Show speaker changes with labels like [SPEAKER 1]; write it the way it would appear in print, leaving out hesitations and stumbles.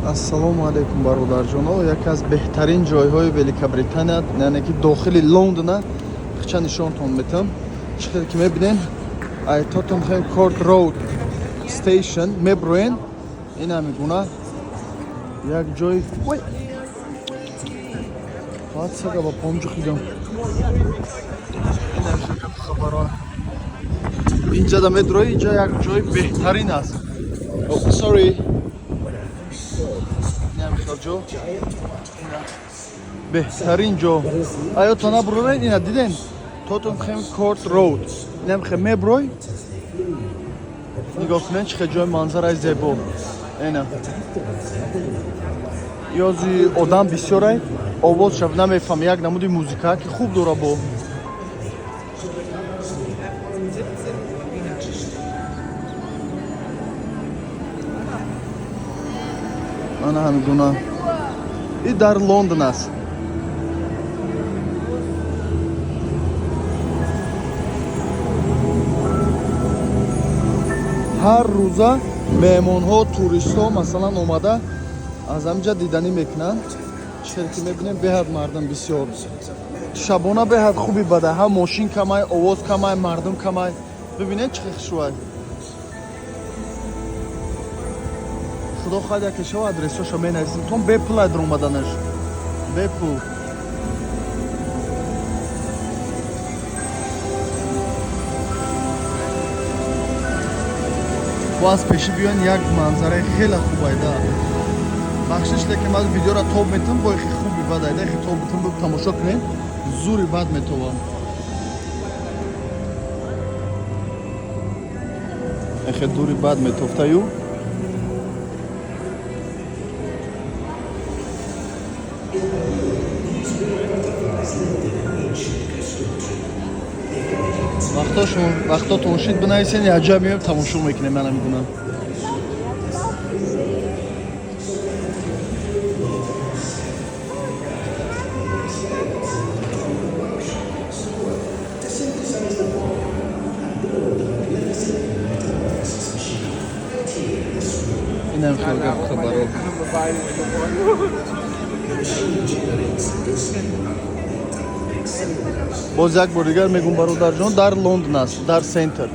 [SPEAKER 1] Ассалому алайкум, бародарҷоно. Яке аз беҳтарин ҷойҳои Великобритания, яъне ки дохили Лондона хича нишонтон метам. Чӣ хел ки мебинен, ай Тоттенхем Корт Роуд Station меброен, ин ҳами гуна як ҷой. Ой! Баъд сага ба пом ҷухидам. Ин ҳам гап хабаро. Инҷа да медрои, инҷа як ҷои беҳтарин аст. Oh, sorry. Инам ҷо. Беҳтарин ҷо. Аё то наброрен, ина диден? Тоттенхем Корт Роуд. Инам хе меброй. Нигоҳ кунед, чӣ хел ҷои манзараи зебо. Ина. Ёзи одам бисёрай, овоз шав намефаҳм, як намуди музика ки хуб дора бо. Ана ҳамин гуна. И дар Лондон аст. Ҳар рӯза меҳмонҳо, туристҳо, масалан, омада аз ҳаминҷа диданӣ мекунанд. Чӣ хел ки мебинем, беҳад мардум бисёр. Шабона беҳад хуби бада, ҳам мошин камай, овоз камай, мардум камай. Бибинед, чӣ хел хушрӯай. Худо хоҳад, яке шава, адресҳошо менависем. Тон бепул ай даромаданаш. Бепул. Бо аз пешӣ биён, як манзараи хеле хуб айда. Бахшиш, лекин ман видеоро тоб метам, бо хе хуби бад айда, хе тоб метам, бо тамошо кунед, зури бад метовам. Эхе дури бад метофтаю. Вақтошон, вақтотон шид, бинависен, якҷоя меоем, тамошо мекунем, ман намедонам. Инам хел гап хабаро. Боз як бор дигар мегум, бародарҷон, дар Лондон аст, дар центр.